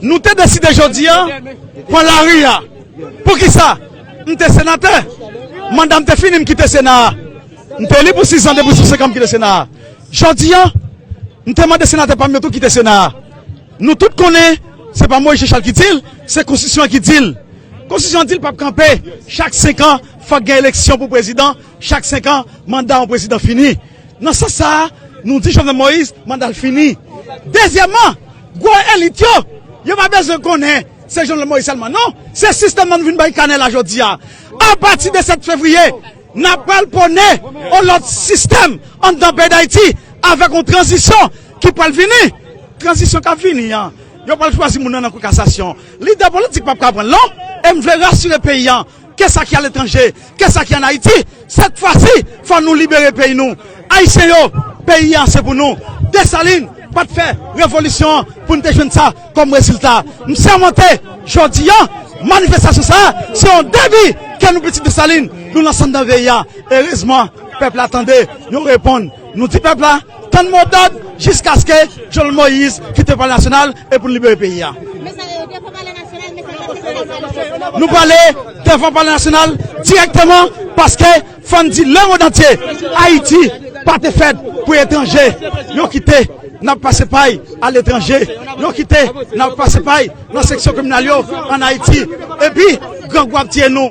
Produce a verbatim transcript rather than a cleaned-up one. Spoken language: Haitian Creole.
Nou te deside jodi a pran lari a. Poukisa? M te senatè. Manda m te fini, m kite Sena a. M te eli pou sis an, depi sou senk an m kite Sena a. Jodi a, m te mande senatè pa m yo tou kite Sena a. Nou tout konnen, se pa Moïse Jean Charles ki di l, se konstitisyon an ki di l. Konstitisyon an di l p ap kanpe. Chak senk an, fòk gen eleksyon pou prezidan. Chak senk an, manda yon prezidan fini. Nan sans sa a, nou di Jovenel Moïse, manda l fini. Dezyèmman, gwo elit yo, yo pa bezwen konnen se Jovenel Moïse sèlman, non. Se sistèm nan nou vin bay kanè la jodi a. Apati de sèt fevriye, n ap pral pwone yon lòt sistèm anndan peyi Dayiti avèk yon tranzisyon ki pral vini. Tranzisyon k ap vini an, yo pral chwazi moun nan nan kou kasasyon. Lidè politik p ap ka pran l, non. E m vle rasire peyi an ke sa ki aletranje, ke sa ki ann Ayiti, sèt fwa si, fò nou libere peyi nou. Ayisyen yo, peyi a se pou nou. Desalin pa t fè revolisyon an pou n te jwenn sa kòm rezilta. M sèmante, jodi a, manifestasyon sa a, se yon debi ke nou pitit Desalin, nou lanse anndan peyi a. Erezman, pèp la tande, yo reponn. Nou di pèp la, tann modòd jiskaske Jovenel Moïse kite Palè Nasyonal e pou n libere peyi a. Nou prale devan Palè Nasyonal dirèkteman paske fò n di lemond antye, Ayiti pa te fèt pou etranje. Yo kite n ap pase pay aletranje. Yo kite n ap pase pay nan seksyon kriminèl yo ann Ayiti. Epi, grangou ap tiye nou.